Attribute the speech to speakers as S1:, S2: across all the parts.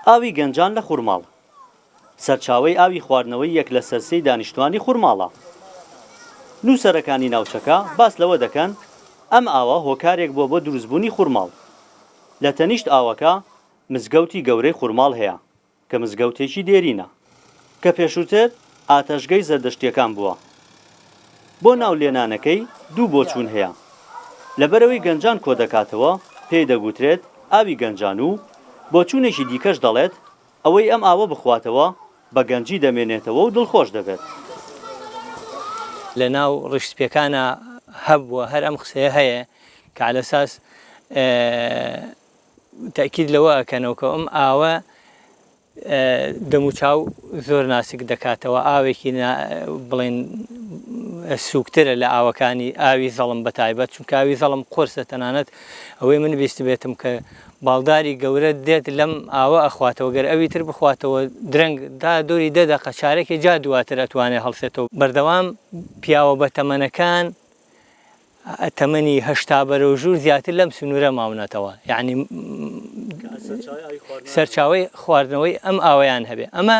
S1: ئاوی گەنجان لە خورماڵ سەرچاوەی ئاوی خواردنەوەی یەک لەسەر سێی دانیشتوانی خورماڵە. نووسەرەکانی ناوچەکە باس لەوە دەکەن، ئەم ئاوە هۆکارێک بووە بۆ دروستبوونی خورماڵ. لە تەنیشت ئاوەکە مزگەوتی گەورەی خورماڵ هەیە کە مزگەوتێکی دێرینە کە پێشووتر ئاتەشگەی زەردەشتییەکان بووە. بۆ ناو لێنانەکەی دوو بۆچوون هەیە. لەبەرئەوەی گەنجان کۆدەکاتەوە پێی دەگوترێت ئاوی گەنجان و بۆچوونێکی دیکەش دەڵێت ئەوەی ئەم ئاوە بخواتەوە بە گەنجی دەمێنێتەوە و دڵخۆش دەبێت.
S2: لە ناو ڕیش سپیەکانا هەبووە هەر ئەم قسەیە هەیە کە عەلەساس تەئکید لەوە ئەکەنەوە کە ئەم ئاوە دەموچاو زۆر ناسک دەکاتەوە ئاوێکی بڵێن سوکترە لە ئاوەکانی ئاوی زەڵم بەتایبەت چونکە ئاوی زەڵم قورسە تەنانەت ئەوەی من بیستبێتم کە باڵداری گەورە دێت لەم ئاوە ئەخواتەوە گەر ئەوی تر بخواتەوە درەنگ تا دۆری دە دەقە چارەکێ جا دواتر ئەتوانێ هەڵسێتەوە بەردەوام پیاوە بەتەمەنەکان تەمەنی 80 بەرەو ژوور زیاتر لەم سنوورە ماونەتەوە یعنی سەرچاوەی خواردنەوەی ئەم ئاوەیان هەبێ ئەمە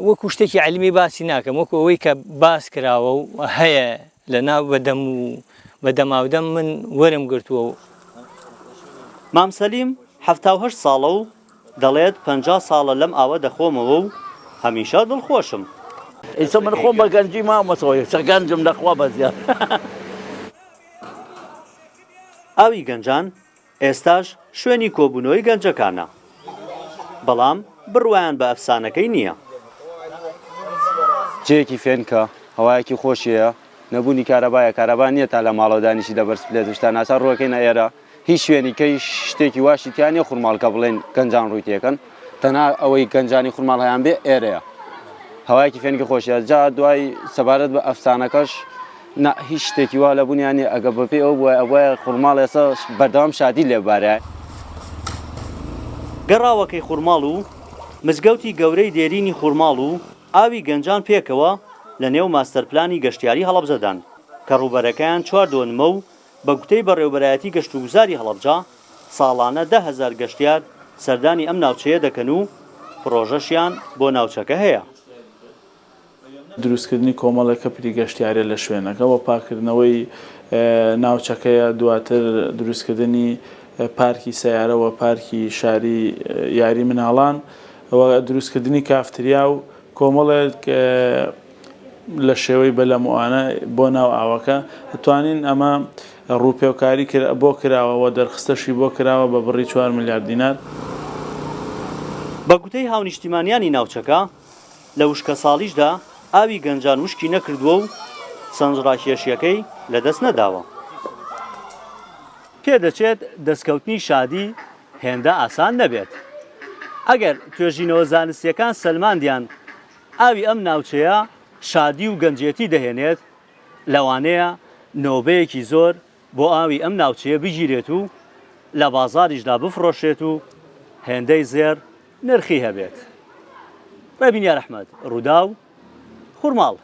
S2: وەکو شتێکی عیلمی باسی ناکەم وەکو ئەوەی کە باس کراوە و هەیە لە ناو بە دەم و بە دەماودەم من وەرم گرتووە و.
S1: مام سەلیم 78 ساڵە و دەڵێت 50 ساڵە لەم ئاوە دەخۆمەوە و هەمیشە دڵخۆشم.
S3: ئیستا من خۆم بە گەنجی ماومەتەوە ئێستا گەنجم لە خوا بەزیاد.
S1: ئاوی گەنجان ئێستاش شوێنی کۆبوونەوەی گەنجەکانە، بەڵام بڕوایان بە ئەفسانەکەی نییە.
S4: جێیەکی فێنکە، هەوایەکی خۆشی هەیە، نەبوونی کارەبایە، کارەبا نییە تا لە ماڵەوە دانیشی لەبەر سپلێت و شتان، ناچار ڕووەکەینە ئێرە، هیچ شوێنی کەی شتێکی واشی تیا نییە خورماڵ کە بڵێن گەنجان ڕووی تێکەن، تەنها ئەوەی گەنجانی خورماڵ هەیان بێ ئێرەیە. هەوایەکی فێنکی خۆشیە، جا دوای سەبارەت بە ئەفسانەکەش نا هیچ شتێکی وا لە بوونیان نییە، ئەگەر بەپێی ئەوە بوایە ئەبوایە خورماڵ ئێستا بەردەوام شادی لێ ببارایە.
S1: گەڕاوەکەی خورماڵ و مزگەوتی گەورەی دێرینی خورماڵ و ئاوی گەنجان پێکەوە لە نێو ماستەرپلانی گەشتیاری هەڵەبجەدان کە ڕووبەرەکەیان چوار دۆنمە و بە گوتەی بەڕێوەبەرایەتی گەشتوگوزاری هەڵەبجە ساڵانە 10,000 گەشتیار سەردانی ئەم ناوچەیە دەکەن و پڕۆژەشیان بۆ ناوچەکە هەیە.
S5: دروستکردنی کۆمەڵێک کەپری گەشتیاریە لە شوێنەکە و پاککردنەوەی ناوچەکەیە، دواتر دروستکردنی پارکی سەیارە و پارکی شاری یاری مناڵان و دروستکردنی کافتریا و کۆمەڵێک لە شێوەی بەلەم و ئانە بۆ ناو ئاوەکە توانین ئەمە ڕووپێوکاری بۆ کراوە و دەرخستەشی بۆ کراوە بە بڕی 4 ملیار دینار.
S1: بە گوتەی هاونیشتیمانیانی ناوچەکە، لە وشکەساڵیشدا ئاوی گەنجان وشکی نەکردووە و سەنجڕاکێشییەکەی لەدەست نەداوە. پێدەچێت دەستکەوتنی شادی هێندە ئاسان نەبێت. ئەگەر توێژینەوە زانستییەکان سەلماندیان ئاوی ئەم ناوچەیە شادی و گەنجێتی دەهێنێت، لەوانەیە نۆبەیەکی زۆر بۆ ئاوی ئەم ناوچەیە بگیرێت و لە بازاریشدا بفڕۆشرێت و هێندەی زێڕ نرخی هەبێت. ڕێبین یارئەحمەد، ڕووداو، خورماڵ.